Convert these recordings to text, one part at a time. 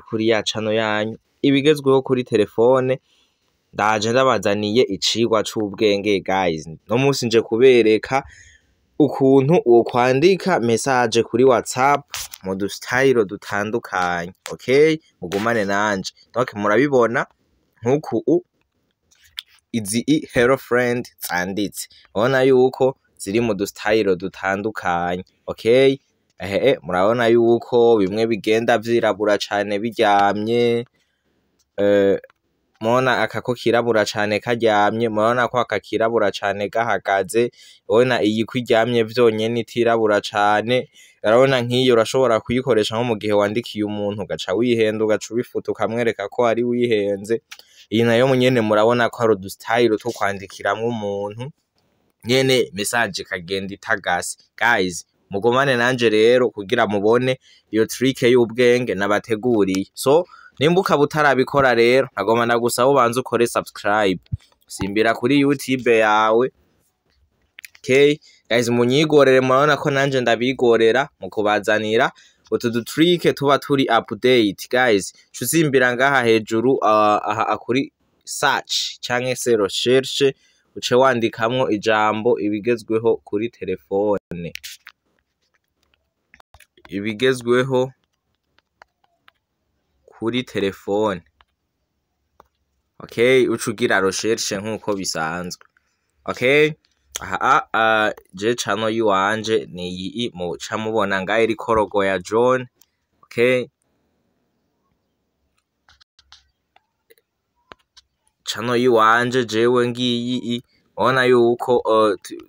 Kuri ya channel yanyu ibigezweho kuri telefone, ndaje ndabazaniye icigwa c'ubwenge, guys. No musi nje kubereka ukuntu wokwandika message kuri WhatsApp mu dustyle dutandukanye. Okay, mugumane nanje. Donc murabibona nkuku izi i "hello friend" zanditse, urabona yuko ziri mu dustyle dutandukanye. Okay, ehe, murabona yuko bimwe bigenda vyirabura cane biryamye, murabona aka ko kirabura cane karyamye, murabona ko aka kirabura cane gahagaze, urabona iyi ko iryamye vyonyene itirabura cane. Urabona nk'iyo urashobora kuyikoresha nko mu gihe wandikiye umuntu ugaca wihenda, ugaca ubifuta, ukamwereka ko ari wihenze. Iyi nayo nyene murabona ko hari udustyle two kwandikiramwo umuntu nyene message ikagenda itagase. Guys, mugumane nanje rero kugira mubone iyo trick y'ubwenge nabateguriye. So nimba ukaba utarabikora rero, nagomba ndagusaba ubanze ukore subscribe, simbira kuri YouTube yawe. Okay guys, munyigorere, murabona ko nanje ndabigorera mu kubazanira utu dutrick tuba turi update. Guys, cuzimbira ngaha hejuru, aha kuri search canke se recherche, uce wandikamwo ijambo "ibigezweho kuri telefone", "ibigezweho kuri telefone". Okay, uca ugira recherche nkuko bisanzwe. Okay, aha je channel yiwanje ni iyi muca mubona ngaho iriko logo ya John. Okay, channel yiwanje jewe ngiyi, ubona yuko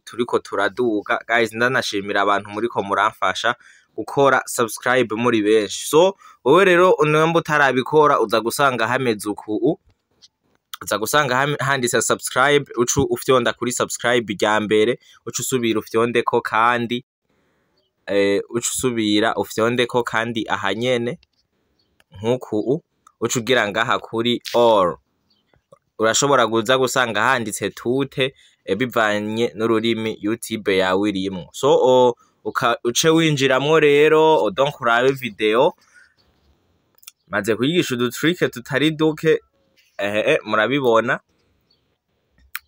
turiko turaduga. Guys, ndanashimira abantu muriko muramfasha gukora subscribe muri benshi. So wowe rero nimba utarabikora, uza gusanga hameze uku, uza gusanga handitse "subscribe", ucu ufyonda kuri subscribe rya mbere, uca usubira ufyondeko kandi, uca usubira ufyondeko kandi aha nyene nkuku, uca ugira ngaha kuri all. Urashobora kuza gusanga handitse toutes, bivanye n'ururimi YouTube yawe irimwo. So uce winjiramwo rero, donc urabe video maze kuyigisha udutrick tutari duke. Ehe, murabibona,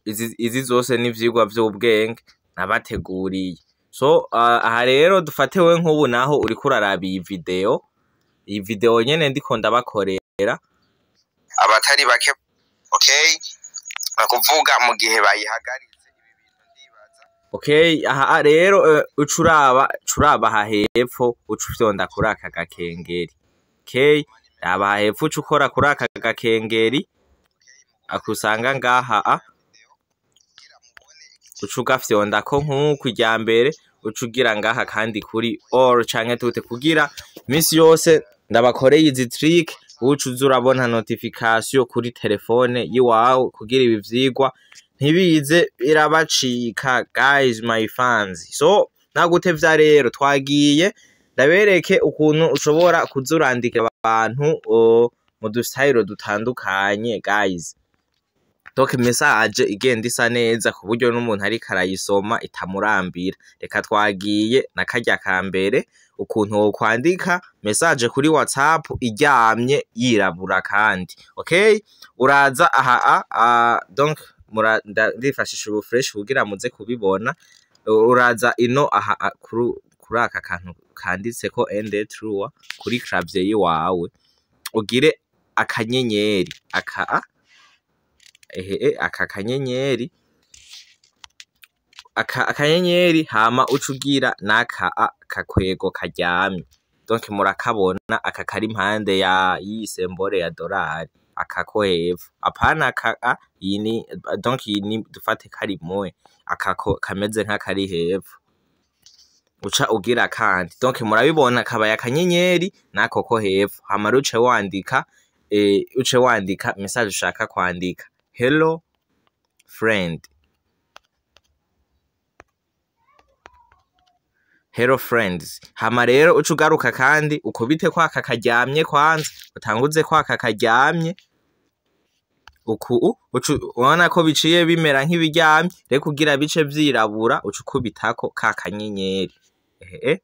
izi zose ni ivyigwa vy'ubwenge nabateguriye. So aha rero dufate wewe nk'ubu naho uriko uraraba iyi video nyene ndiko ndabakorera. Abatari bake, okay, bakuvuga mu gihe bayihagaritse ibi bintu, ndibaza. Okay, aha rero uca uraba aha hepfo, uca ufyonda kuri aka gakengeri. Okay, raba aha hepfo, uca ukora kuri aka gakengeri akusanga ngaha, uca ugafyondako nk'uku irya mbere, uca ugira ngaha kandi kuri all canke toutes, kugira misi yose ndabakoreye izi trick uca uza urabona notification kuri telefone yiwawe, kugira ibi vyigwa ntibize birabacika. Guys, my fans, so nagutevya rero, twagiye ndabereke ukuntu ushobora kuza urandikira abantu mu dustyle dutandukanye. Guys, donc message igenda isa neza ku buryo n'umuntu ariko arayisoma itamurambira. Reka twagiye na karya ka mbere, ukuntu wokwandika message kuri WhatsApp iryamye yirabura kandi. Okay, uraza aha donc ndifashisha ubu fresh kugira muze kubibona. Uraza ino aha kuri aka kantu kanditseko ende true kuri clavier yiwawe, ugire akanyenyeri aka ehe, aka kanyenyeri, aka akanyenyeri, hama uca ugira n'aka kakwego karyamye. Donc murakabona aka kari impande ya y'iyi symbole ya dolari, aka ko hepfo, apana aka iyi ni, donc iyi ni dufate kari moya, aka ko kameze nk'akari hepfo, uca ugira kandi. Donc murabibona, kabaye akanyenyeri n'ako ko hepfo. Hama rero uce wandika message ushaka kwandika: "Hello friend", "hello friends". Hama rero uca ugaruka kandi ukubite kwaka karyamye, kwanza utanguze kwaka karyamye uku, uca ubona ko biciye bimera nk'ibiryamye. Rero kugira bice vyirabura, uca ukubitako ka kanyenyeri, ehe,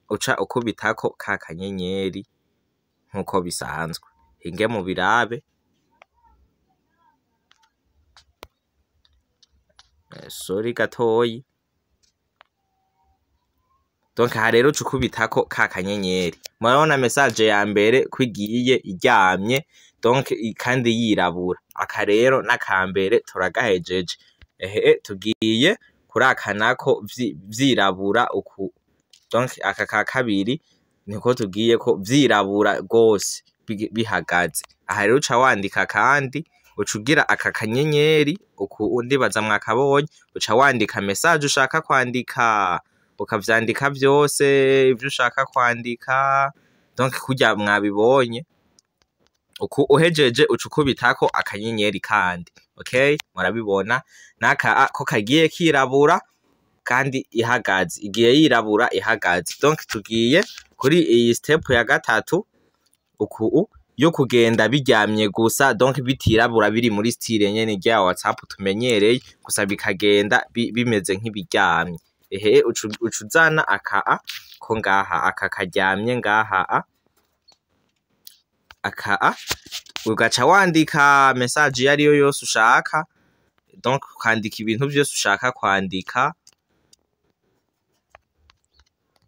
uca ukubitako ka kanyenyeri. Nkuko bisanzwe, hinge mu birabe. Sorry gatoyi. Donc aha rero uca ukubitako ka kanyenyeri. Murabona message ya mbere ko igiye iryamye, donc kandi yirabura. Aka rero n'akambere turagahejeje. Ehe, tugiye kuri aka nako vyirabura uku. Donc aka ka kabiri niko tugiye ko vyirabura gose bihagaze. Aha rero uca wandika, kandi uca ugira aka kanyenyeri uku, ndibaza mwakabonye. Uca wandika message ushaka kwandika, ukavyandika vyose ivyo ushaka kwandika, donc kurya mwabibonye uku. Uhejeje uca ukubitako akanyenyeri kandi. Okay, murabibona naka ko kagiye kirabura kandi ihagaze, igiye yirabura ihagaze. Donc tugiye kuri iyi step ya gatatu uku, yo kugenda biryamye gusa, donc bitirabura, biri muri style nyene rya WhatsApp tumenyereye, gusa bikagenda bimeze nk'ibiryamye. Ehe, uca uzana aka a ko ngaha, aka karyamye ngaha, a aka a, ugaca wandika message iyo ariyo yose ushaka, donc ukandika ibintu vyose ushaka kwandika,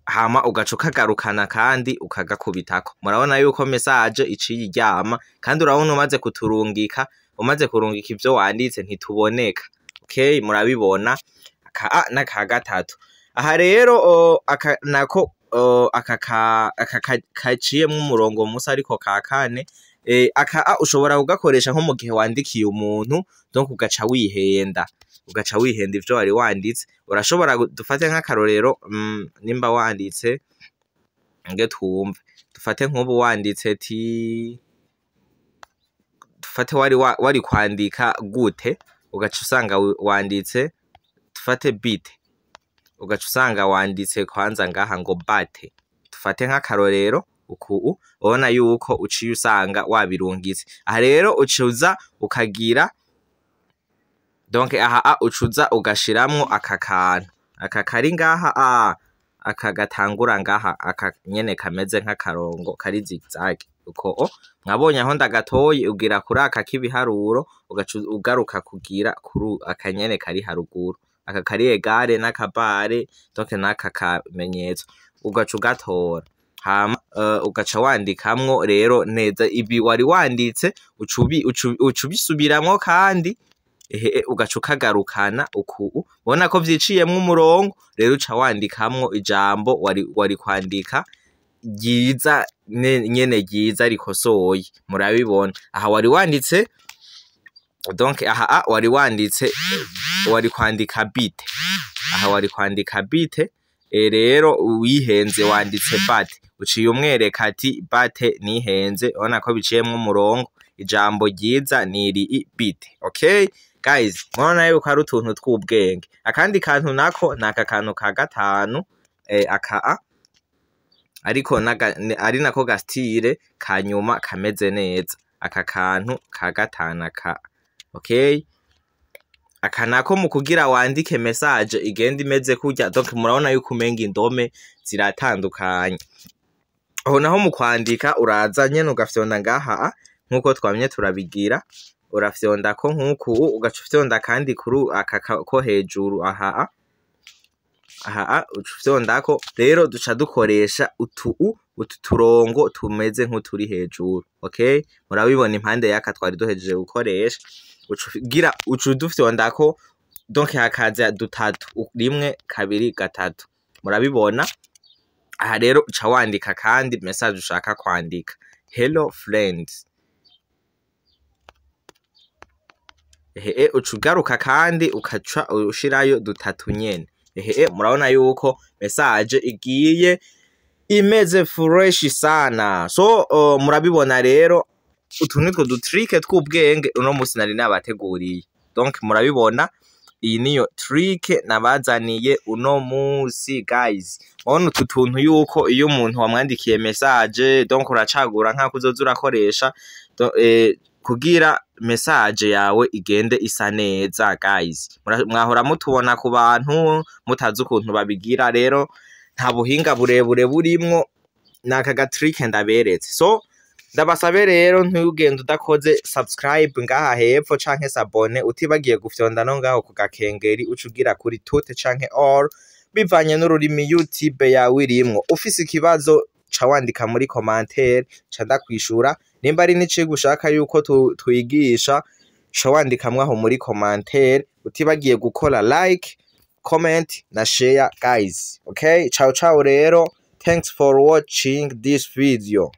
hama ugaca ukagarukana kandi ukagakubitako. Murabona yuko message iciye iryama, kandi urabona umaze kuturungika, umaze kurungika ivyo wanditse ntituboneka. Okay, murabibona aka a n'aka gatatu. Aha rero aka nako aka kaciyemwo umurongo musa ariko ka kane. Aka a ushobora kugakoresha nko mu gihe wandikiye umuntu, donc ugaca wihenda ivyo wari wanditse. Urashobora dufate nk'akarorero, nimba wanditse, nge twumve, dufate nk'ubu wanditse ti, dufate wari kwandika gute, ugaca usanga wanditse, dufate bite, ugaca usanga wanditse kwanza ngaha ngo bate, dufate nk'akarorero uku. Ubona yuko uciye usanga wabirungitse. Aha rero ucuza ukagira, donc aha a ucuza ugashiramwo aka kantu, aka kari ngaha, a aka gatangura ngaha, aka nyene kameze nk'akarongo kari zigzag uko. O mwabonye aho ndagatoye, ugira kuri aka k'ibiharuro, ugaca ugaruka kugira kuri aka nyene kari haruguru, aka kari égale n'akabare, donc n'aka kamenyetso, ugaca ugatora, hama ugaca wandikamwo rero neza ibi wari wanditse, uca ubisubiramwo kandi. Ehe, ugaca ukagarukana uku, ubona ko vyiciyemwo umurongo. Rero uca wandikamwo ijambo wari kwandika ryiza nyene ryiza rikosoye. Murabibona aha wari wanditse, donc aha a wari wanditse, wari kwandika bite, aha wari kwandika bite. Rero wihenze wanditse bate, uciye umwereka ati bate nihenze, urabona ko biciyemwo umurongo, ijambo ryiza ni iri bite. Okay guys, murabona yuko ari utuntu tw'ubwenge. Akandi kantu nako ni aka kantu ka gatanu, aka a ariko ari nako ga style kanyuma kameze neza, aka kantu ka gatanu aka. Okay, aka nako mu kugira wandike message igenda imeze kurya, donc murabona yuko umenga indome ziratandukanye. Aho naho mu kwandika uraza nyene ugafyonda ngaha nkuko twamye turabigira, urafyondako nkuku, ugaca ufyonda kandi kuri aka ko hejuru aha, aha uca ufyondako. Rero duca dukoresha utu turongo tumeze nk'uturi hejuru. Okay, murabibona impande y'aka twari duhejeje gukoresha, uca ugira uca udufyondako, donc hakaza dutatu, rimwe, kabiri, gatatu, murabibona. Aha rero uca wandika kandi message ushaka kwandika, "Hello friends". Ehe, uca ugaruka kandi ukaca ushirayo dutatu nyene. Ehe, murabona yuko message igiye imeze fresh sana. So murabibona rero, utu nitwo du trick tw'ubwenge uno musi nari nabateguriye. Donc murabibona, iyi niyo trick nabazaniye uno musi guys. Murabona utu tuntu yuko iyo umuntu wamwandikiye message, donc uracagura nk'ako uzoza urakoresha kugira message yawe igende isa neza guys. Mwahora mutubona ku bantu mutazi ukuntu babigira. Rero nta buhinga burebure burimwo, ni aka ga trick ndaberetse. So Ndabasabe rero, ntugende udakoze subscribe ngaha hepfo canke s'abonner, utibagiye gufyonda no ngaho ku gakengeri, uca ugira kuri toutes canke all bivanye n'ururimi YouTube yawe irimwo. Ufise ikibazo, ca wandika muri commentaire, ca ndakwishura. Nimba ari n'icigwa ushaka yuko twigisha, ca wandikamwo aho muri commentaire, utibagiye gukora like, comment na share, guys. Okay, ciao ciao rero, thanks for watching this video.